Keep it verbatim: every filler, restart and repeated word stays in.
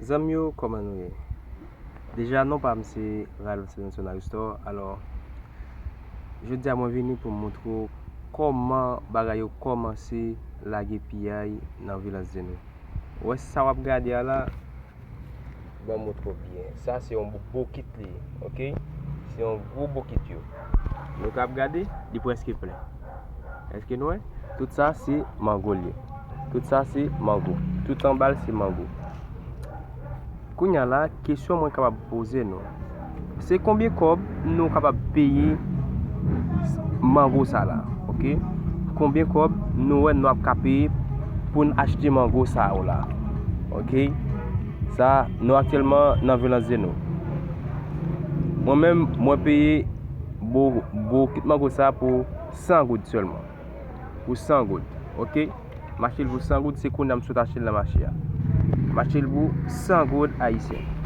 Zanmi yo, kòman nou ye? Deja, non pa m se Ralph Stevenson Aristor. Alò, jodi a mwen vini pou m montre w kòman bagay yo kòmanse lage piyay nan vil Anse des Noix. Ou wè sa w ap gade a la? Ban m montre w byen. Sa se yon bokit li ye, oke? Se yon gwo bokit yo. Nou ka ap gade, li prèske plen. Èske nou wè? Tout sa se mango li ye. Tout sa se mango. Tout anba l se mango. Kounye a la, kesyon mwen kapab poze nou, se konbyen kòb nou kapab peye mango sa la, oke? Konbyen kòb nou wè nou ap ka peye pou n achte mango sa yo la, oke? Sa, nou aktyèlman nan vil Anse des Noix. Mwen menm, mwen peye bo, bokit mango sa pou san goud sèlman. Pou san goud, oke? M achte l pou san goud, se kounye a m sot achte l nan mache a. M achte l pou san goud ayisyen.